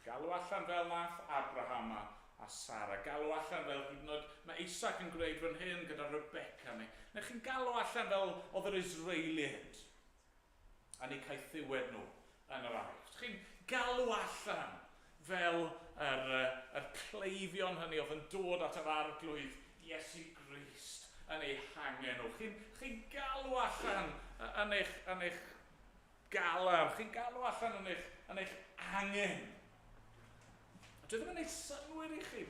Galw allan fel nath Abraham a Sarah. Galw allan fel hyd yn oed mae Isaac yn gwneud fan hyn gyda Rebecca. Neu chi'n galw allan fel oedd yr Israeliaid yn eu caethiwed nhw yn yr Aifft. Chi'n galw allan fel yr cleifion hynny oedd yn dod at yr Arglwydd Iesu Grist yn eu hangen nhw. Chi'n galw allan yn eich galar, chi'n galw allan yn eich angen. A dwi ddim yn gwneud synnwyr i chi.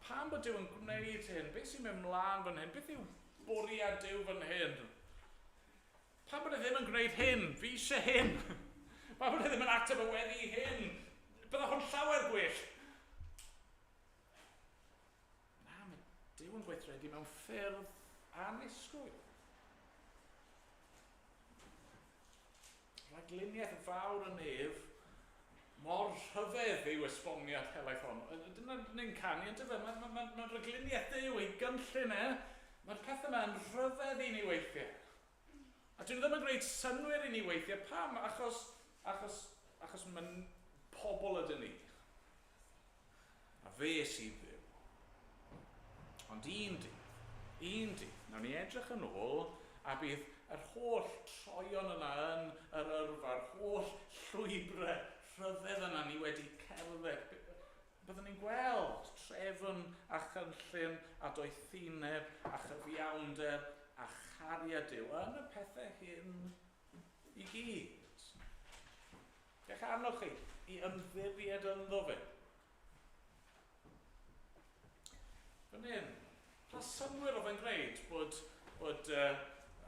Pam bod Duw yn gwneud hyn? Beth sy'n mynd mlaen fan hyn? Beth yw bwriad Duw fan hyn? Pam bod e ddim yn gwneud hyn? Fi eisiau hyn. Pam bod e ddim yn ateb y weddi hyn? Bydde hwn llawer gwell. Na, mae Duw yn gweithredu mewn ffyrdd annisgwyl. Rhagluniaeth fawr y nef, mor rhyfedd yw esboniad helaeth hon. Dyna ni'n canu, yn dyfe? Mae rhagluniaeth Duw, ei gynllun e, mae'r pethau yma yn rhyfedd i ni weithiau. A dyn nhw ddim yn gwneud synnwyr i ni weithiau. Pam? Achos mae pobl ydyn ni. A fe sydd Dduw. Ond un dydd, nawn ni edrych yn ôl a bydd yr holl troion yna yn yr yrfa, yr holl llwybrau rhyfedd yna ni wedi cerdded. Byddwn ni'n gweld trefn a chynllun a doethineb a chyfiawnder a chariad Duw yn y pethau hyn i gyd. Gallech annog chi i ymddiried ynddo fe. Fan hyn, pa synnwyr oedd yn gwneud bod, bod uh,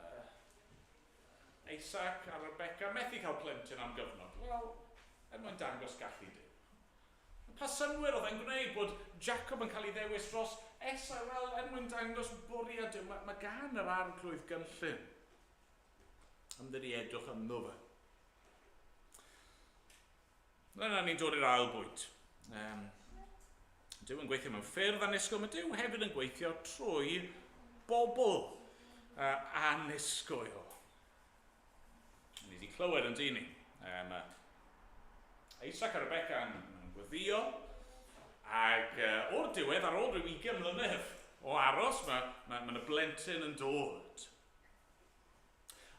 uh, Isaac a Rebecca methu cael plentyn am gyfnod? Wel, er mwyn dangos gallu Duw. Pa synnwyr oedd e'n gwneud bod Jacob yn cael ei ddewis dros Esau? Wel, er mwyn dangos bwriad Duw, mae, mae gan yr arglwydd gynllun. Ymddiriedwch ynddo fe. Yna ni'n dod i'r ail bwynt. Um, Duw yn gweithio mewn ffyrdd annisgwyl, mae Duw hefyd yn gweithio trwy bobl uh, annisgwyl. Ni wedi clywed yn dyn ni. Um, Isaac a Rebecca yn, yn gweddio, ac uh, o'r diwedd, ar ôl rhyw 20 mlynedd o aros, mae ma, ma, ma blentyn yn dod.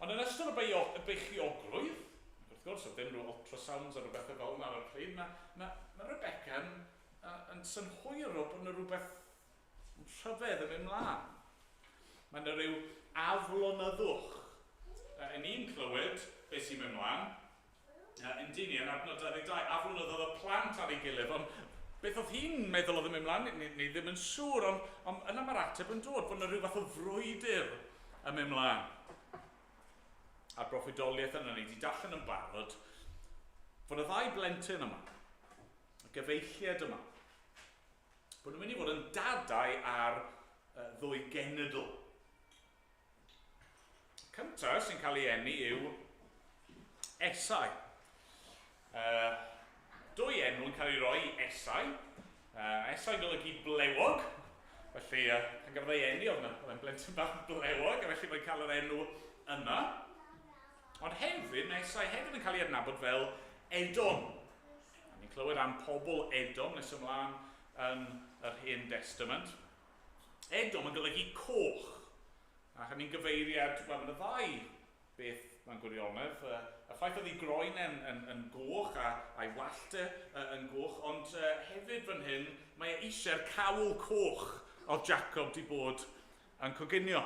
Ond yn ystod y beichiogrwydd, ac wrth gwrs, oedd ddim rhyw ultrasounds a rhywbeth fel yna ar y pryd, mae, mae, mae Rebecca yn, yn synhwyro bod yna rhywbeth rhyfedd yn mynd mlaen. Mae yna rhyw aflonyddwch. Yn ni'n clywed beth sy'n mynd mlaen, yn dyn ni yn adnod 22, aflonyddodd y plant ar ei gilydd, ond beth oedd hi'n meddwl oedd yn mynd mlaen, ni, ni ddim yn siŵr, ond, ond yna mae'r ateb yn dod, fod yna rhyw fath o frwydr yn mynd mlaen. A'r broffwydoliaeth yna ni wedi darllen yn barod, fod y ddau blentyn yma, y gyfeilliaid yma, bod nhw'n mynd i fod yn dadau ar ddwy genedl. Cyntaf sy'n cael ei eni yw Esau. Uh, dwy enw yn cael ei roi i Esau. Uh, Esau yn golygu blewog, felly uh, pan gafodd ei eni oedd e'n blentyn bach blewog, a felly mae'n cael yr enw yna. Ond hefyd, mae Esau hefyd yn cael ei adnabod fel Edom. A ni'n clywed am pobl Edom nes ymlaen yn yr Hen Testament. Edom yn golygu coch. A hynny'n gyfeiriad, wel, mae'n y ddau beth mewn gwirionedd. Y ffaith oedd ei groen yn, yn, yn goch a, a'i wallt e yn goch, ond hefyd fan hyn mae e eisiau'r cawl coch oedd Jacob di bod yn coginio.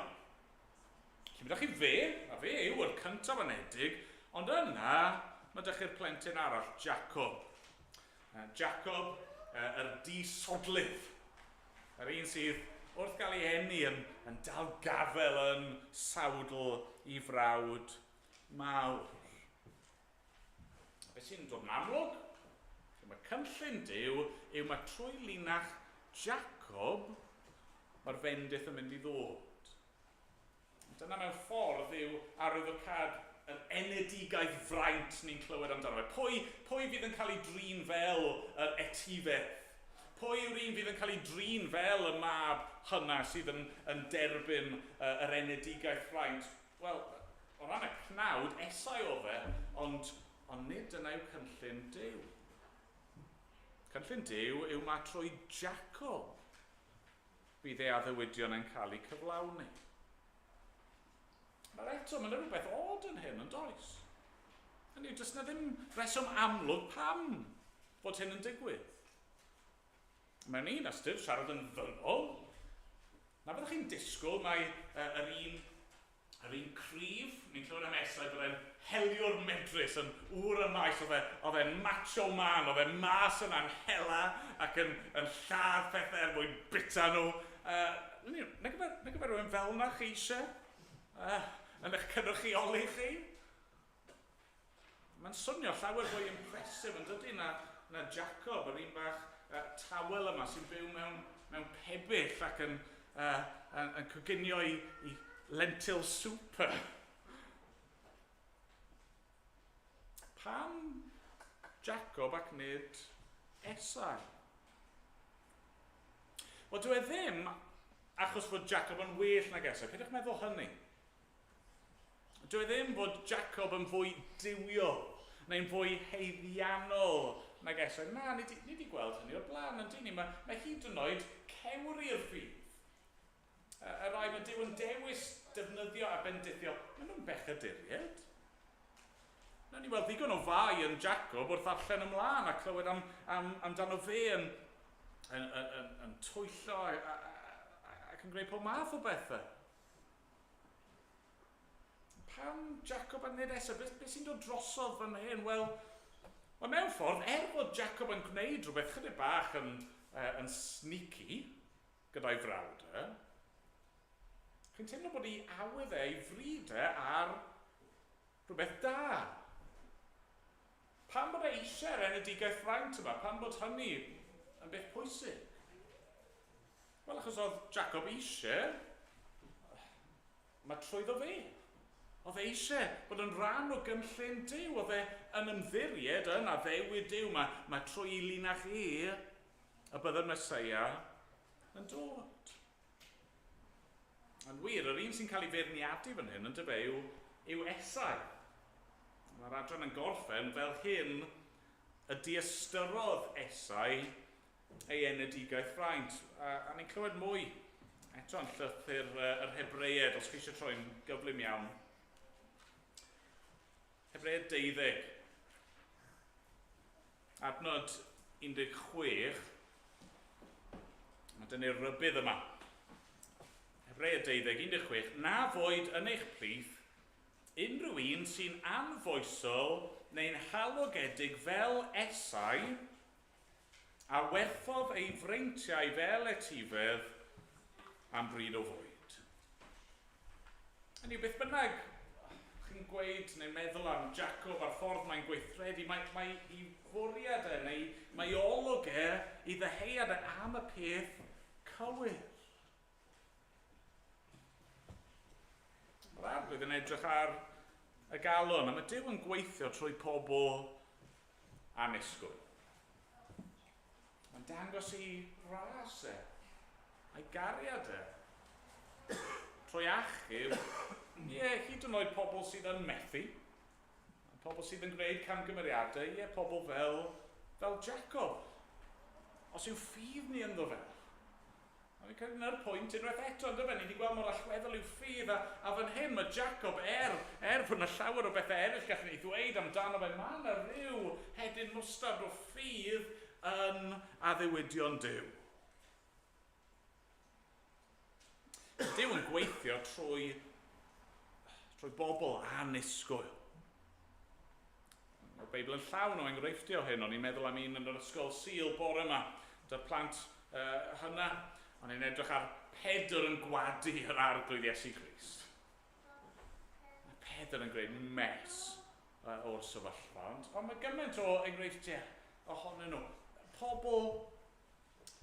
Felly mae chi fe, a fe yw'r cyntaf anedig, ond yna mae ydych chi'r plentyn arall, Jacob. Jacob, yr disodlydd. Yr un sydd wrth gael ei eni yn, yn dal gafel yn sawdl i frawd mawr. Be sy'n dod yn amlwg? Mae cynllun Duw yw mae trwy linach Jacob mae'r fendith yn mynd i ddod. Dyna mewn ffordd yw arwyddocâd yr enedigaeth fraint ni'n clywed amdano fe. Pwy, pwy fydd yn cael ei drin fel yr etifedd? Pwy yw'r un fydd yn cael ei drin fel y mab hynna sydd yn, yn derbyn uh, yr enedigaeth fraint? Wel, o ran y cnawd, Esau oedd e, ond, ond nid dyna yw cynllun Duw. Cynllun Duw yw mae trwy Jacob bydd ei addewidion yn cael eu cyflawni. Nawr eto, mae yna rhywbeth od yn hyn, yn does? Hynny yw, does yna ddim reswm amlwg pam fod hyn yn digwydd. Mewn un ystyr, siarad yn ddynol, na fyddwch chi'n disgwyl mae uh, yr un Yr un cryf, ni'n clywed am Esau bod e'n heliwr medrus, yn ŵr y maes, oedd e, oedd e'n macho man, oedd e mas yna'n hela ac yn, yn lladd pethau er mwyn bita nhw. Uh, nag yfe, nag yfe rhywun fel yna chi eisiau? Uh, yn eich cynrychioli chi? Mae'n swnio llawer fwy impressive yn dydy na, na Jacob, yr un bach uh, tawel yma sy'n byw mewn, mewn pebyll ac yn, uh, yn, yn coginio i, i lentil soup. Pam Jacob ac nid Esau? Wel, dyw e ddim achos fod Jacob yn well nag Esau. Peidiwch meddwl hynny. Dyw e ddim bod Jacob yn fwy duwiol neu'n fwy haeddiannol nag Esau. Na, ni di, ni di gweld hynny o'r blaen, yn dyn ni. Mae, mae hyd yn oed cewri'r ffydd. Y, y rai mae Duw yn dewis defnyddio a bendithio, maen nhw'n bechaduriaid. Nawn ni weld ddigon o fai yn Jacob wrth ddarllen ymlaen a clywed am, am, amdano fe yn, yn, yn, yn, yn twyllo ac yn gwneud pob math o bethau. Pam Jacob a nid Esau? Beth, beth sy'n dod drosodd fan hyn? Wel, well, mewn ffordd, er bod Jacob yn gwneud rhywbeth chydig bach yn, yn sneaky gyda'i frawd e, chi'n teimlo bod ei awydd e, ei fryd e ar rhywbeth da. Pam bod e eisiau'r enedigaeth fraint yma? Pam bod hynny yn beth pwysig? Wel, achos oedd Jacob eisiau, mae trwyddo fe. Oedd e eisiau bod yn rhan o gynllun Duw. Oedd e yn ymddiried yn addewid Duw. Mae, mae trwy ei linach e y byddai'r Mesoea yn dod. Yn wir, yr un sy'n cael ei feirniadu fan hyn yn dyfe yw, yw Esau. Mae'r adran yn gorffen fel hyn y diystyrodd Esau ei enedigaeth fraint. A, a ni'n clywed mwy eto yn llythyr yr Hebreied, os chi eisiau troi'n gyflym iawn. Hebreied 12. Adnod 16. Mae dyna'r rybudd yma. Hebreied 12, 16. Na foed yn eich plith unrhyw un sy'n anfoesol neu'n halogedig fel Esau, a werthodd ei freintiau fel etifedd am bryd o fwyd. Hynny yw, beth bynnag chi'n gweud neu meddwl am Jacob a'r ffordd mae'n gweithredu, mae, mae i fwriad e neu mae olwg e, i ddeheuad e am y peth cywir. Mae'r Arglwydd yn edrych ar y galon, a mae Duw yn gweithio trwy pobl annisgwyl. Mae'n dangos i ras e, a'i gariad e. Trwy achub, ie, hyd yn oed pobl sydd yn methu, pobl sydd yn gwneud camgymeriadau, ie, pobl fel, fel Jacob. Os yw ffydd ni ynddo fe, A fi'n credu 'na'r pwynt unwaith eto, yndyfe? Ni wedi gweld mor allweddol yw ffydd, a, a fan hyn mae Jacob, er, er fod yna llawer o bethau eraill gallwn ni ddweud amdano fe, mae yna rhyw hedyn mwstard o ffydd yn addewidion Duw. Duw yn gweithio trwy, trwy bobl annisgwyl. Mae'r Beibl yn llawn o enghreifftiau o hyn. O'n i'n meddwl am un yn yr ysgol Sul bore yma, 'da'r plant uh, hynna. O'n i'n edrych ar Pedr yn gwadu yr Arglwydd Iesu Grist. Mae Pedr yn gwneud mess uh, o'r sefyllfa, ond, ond mae gymaint o enghreifftiau ohonyn nhw. Pobl,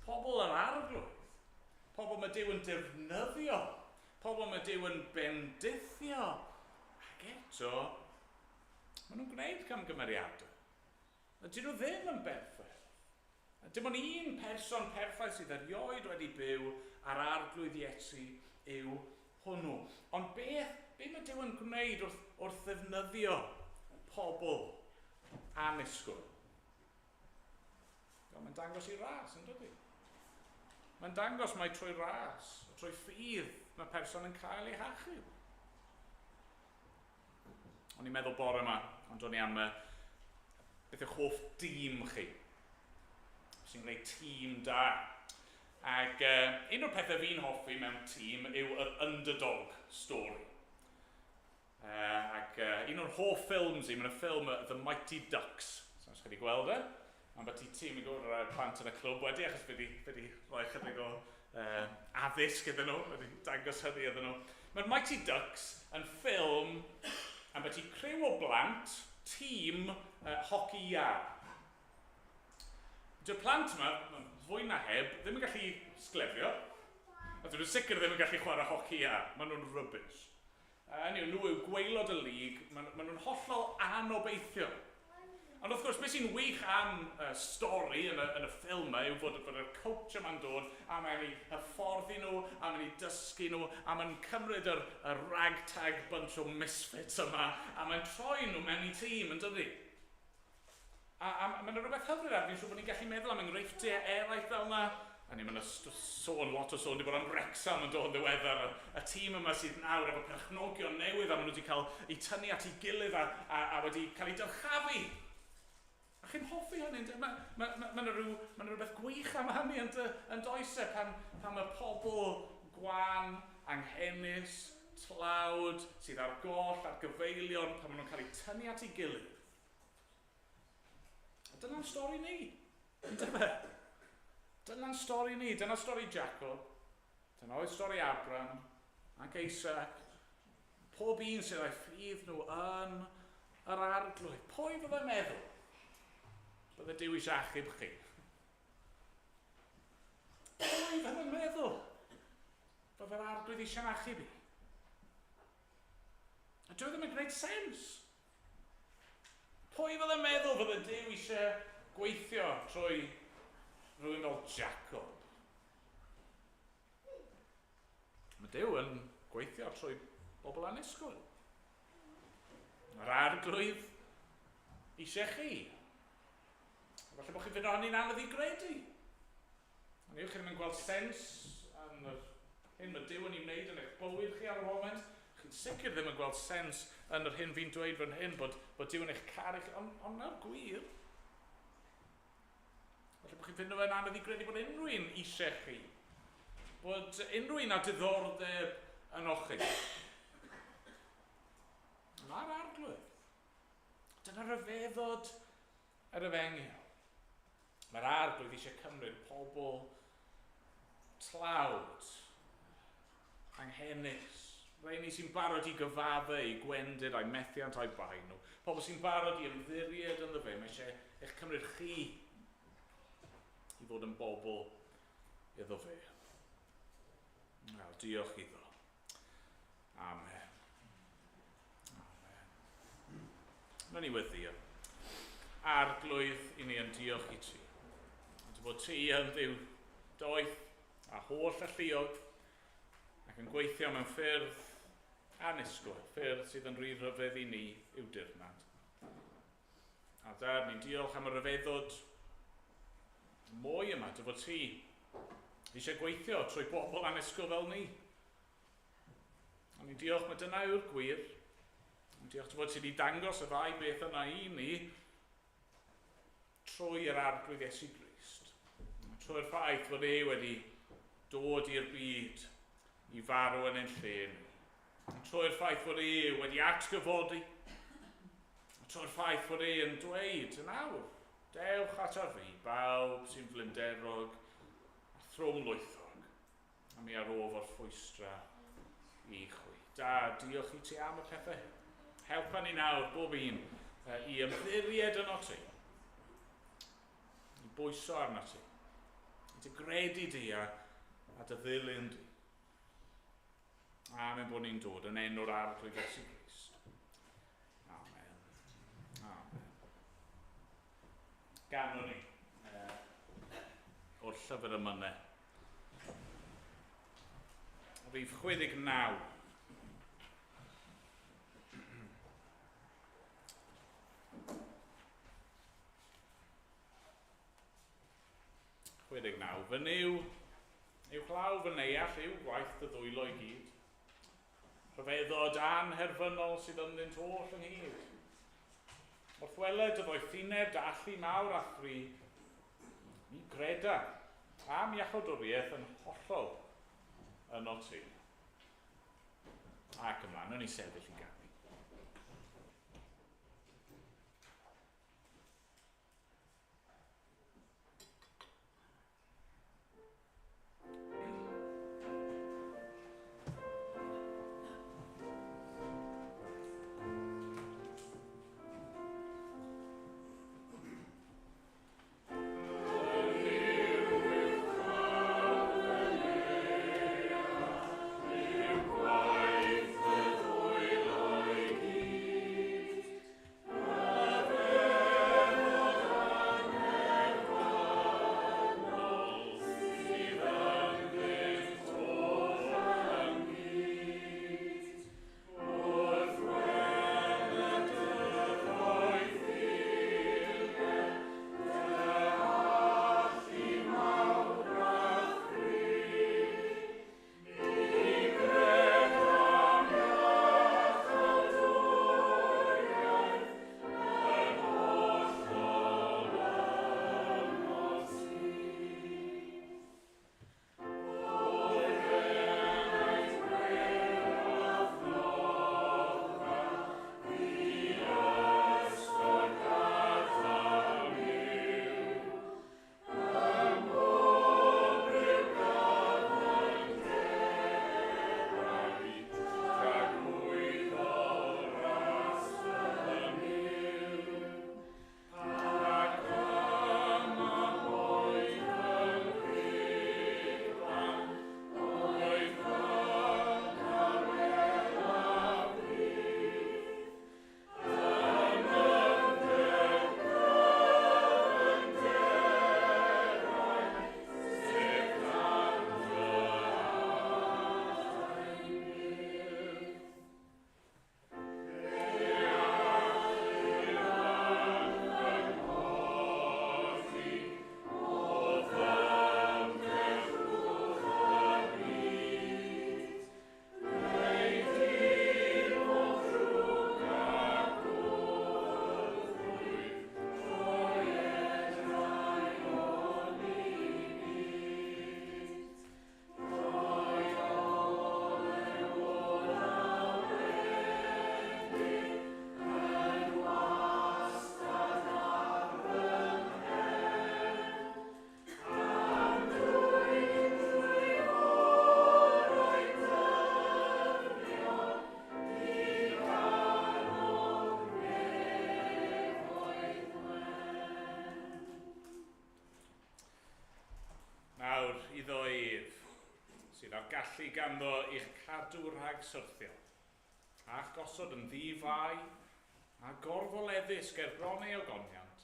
pobl yr Arglwydd, pobl mae Duw yn defnyddio, pobl mae Duw yn bendithio, ac eto, Maen nhw'n gwneud camgymeriadau. Dyn nhw ddim yn berffaith. Dim ond un person perffaith sydd erioed wedi byw a'r Arglwydd Iesu yw hwnnw. Ond beth, beth mae Duw yn gwneud wrth, wrth ddefnyddio pobl annisgwyl? Mae'n dangos i ras, yn dydy? Mae'n dangos mai trwy ras, trwy ffydd, mae person yn cael ei hachub. O'n i'n meddwl bore yma, ond o'n i am uh, beth yw'ch hoff dîm chi? Sy'n gwneud tîm da. Ac uh, un o'r pethau fi'n hoffi mewn tîm yw yr underdog story. Uh, ac uh, un o'r hoff ffilms i, mae'n y ffilm The Mighty Ducks. So, os chi wedi gweld e, mae'n beth i tîm i gwrdd â'r plant yn y clwb wedi, achos fi wedi rhoi chydig o uh, addysg iddyn nhw, wedi dangos hynny iddyn nhw. Mae'r Mighty Ducks yn ffilm am beth i criw o blant, tîm uh, hoci iâ. Dyw'r plant yma, fwy na heb, ddim yn gallu sglefrio. A dyn nhw'n sicr ddim yn gallu chwarae hoci iâ. Maen nhw'n rubbish. Hynny yw, nhw yw gwaelod y lig, maen, maen nhw'n hollol anobeithiol. Ond wrth gwrs, beth sy'n wych am y stori yn y, yn y ffilm yma yw fod, fod y coach yma'n dod a mae'n eu hyfforddi nhw, a mae'n eu dysgu nhw, a mae'n cymryd yr, y ragtag bunch o misfits yma, a mae'n troi nhw mewn i tîm, yn dydi? A, a mae yna rhywbeth hyfryd ar, fi'n siŵr bod ni'n gallu meddwl am enghreifftiau eraill fel yna. A ni, mae yna sôn, lot o sôn wedi bod am Wrexham yn dod yn ddiweddar, y, y tîm yma sydd nawr efo perchnogion newydd a maen nhw wedi cael eu tynnu at ei gilydd a, a, a wedi cael eu dyrchafu. A Chi'n hoffi hynny? Mae yna rhywbeth gwych am hynny yn does e, pan mae pobl gwan, anghenus, tlawd, sydd ar goll, ar gyfeilion, pan maen nhw'n cael eu tynnu at ei gilydd. A dyna'n stori ni, yndyfe? Dyna'n stori ni, dyna stori Jacob, dyna oedd stori Abraham ac Isaac, pob un sydd â'i ffydd nhw yn yr Arglwydd. Pwy fyddai'n meddwl bydde Duw eisiau achub chi? Pwy fyddai'n meddwl bydde'r Arglwydd eisiau achub i? A dyw e ddim yn gwneud sens. Pwy fyddai'n meddwl bydde Duw eisiau gweithio trwy rhywun fel Jacob? Mae Duw yn gweithio trwy bobl annisgwyl. Mae'r Arglwydd eisiau chi. Falle bod chi'n ffindo hynny'n anodd i gredu. Ond yw'ch chi ddim yn gweld sens yn yr hyn mae Duw yn ei wneud yn eich bywyd chi ar y foment. Chi'n sicr ddim yn gweld sens yn yr hyn fi'n dweud fan hyn, bod Duw yn eich caru chi, ond na'r gwir. Falle bod chi'n ffindo fe'n anodd i gredu bod unrhyw un eisiau chi. Bod unrhyw un â diddordeb ynoch chi. Mae'r Arglwydd. Dyna ryfeddod yr efengyl. Mae'r Arglwydd eisiau cymryd pobl tlawd, anghenus, rheini sy'n barod i gyfadde eu gwendid a'u methiant a'u bai nhw, pobl sy'n barod i ymddiried ynddo fe, mae eisiau eich cymryd chi i fod yn bobl iddo fe. Wel, diolch iddo. Amen. Amen. Wnawn ni weddio. Arglwydd, i ni yn diolch i ti. Dy fod ti yn Dduw doeth a holl alluog ac yn gweithio mewn ffyrdd annisgwyl, ffyrdd sydd yn rhy rhyfedd i ni i'w dirnad. A Dad, ni'n diolch am y rhyfeddod mwy yma, dy fod ti eisiau gweithio trwy bobl annisgwyl fel ni. A ni'n diolch mae dyna yw'r gwir. Ni'n diolch dy fod ti wedi dangos y ddau beth yna i ni trwy yr Arglwydd Iesu Grist. Trwy'r ffaith fod e wedi dod i'r byd i farw yn ein lle ni. Trwy'r ffaith fod e wedi atgyfodi. Trwy'r ffaith fod e yn dweud yn awr, dewch ataf fi, bawb sy'n flinderog a thrwm lwythog, a mi ar ôl o'r ffwystra i chwi. Da, diolch i ti am y pethau hyn. Helpa ni nawr, bob un, i ymddiried yno ti, i bwyso arno ti, i dy gredu di a dy ddilyn di. Amen bod ni'n dod yn enw'r Arglwydd Iesu Grist. Amen. Amen. Ganwn ni o'r llyfr emynau. Rhif 69. Fy Nuw, uwchlaw fy neall yw gwaith dy ddwylo i gyd. Rhyfeddod anherfynol sydd ynddynt oll ynghyd. Wrth weled dy ddoethineb dy allu mawr a thri, mi greda am iachawdwriaeth yn hollol yno ti. Ac ymlaen, wnawn ni sefyll i ganu. Gwaith y ddwylo gallu ganddo i'ch cadw rhag syrthio, a'ch gosod yn ddi-fai a gorfoleddus ger bron ei ogoniant.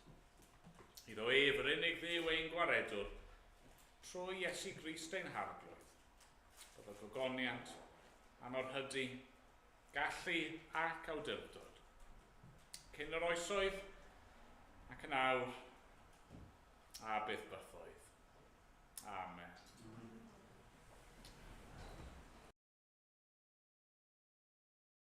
Iddo ef yr unig Dduw ein gwaredwr, trwy Iesu Grist ein Harglwydd. Byddo gogoniant a mawrhydi, gallu ac awdurdod. Cyn yr oesoedd ac yn awr, a byth bythoedd. Amen.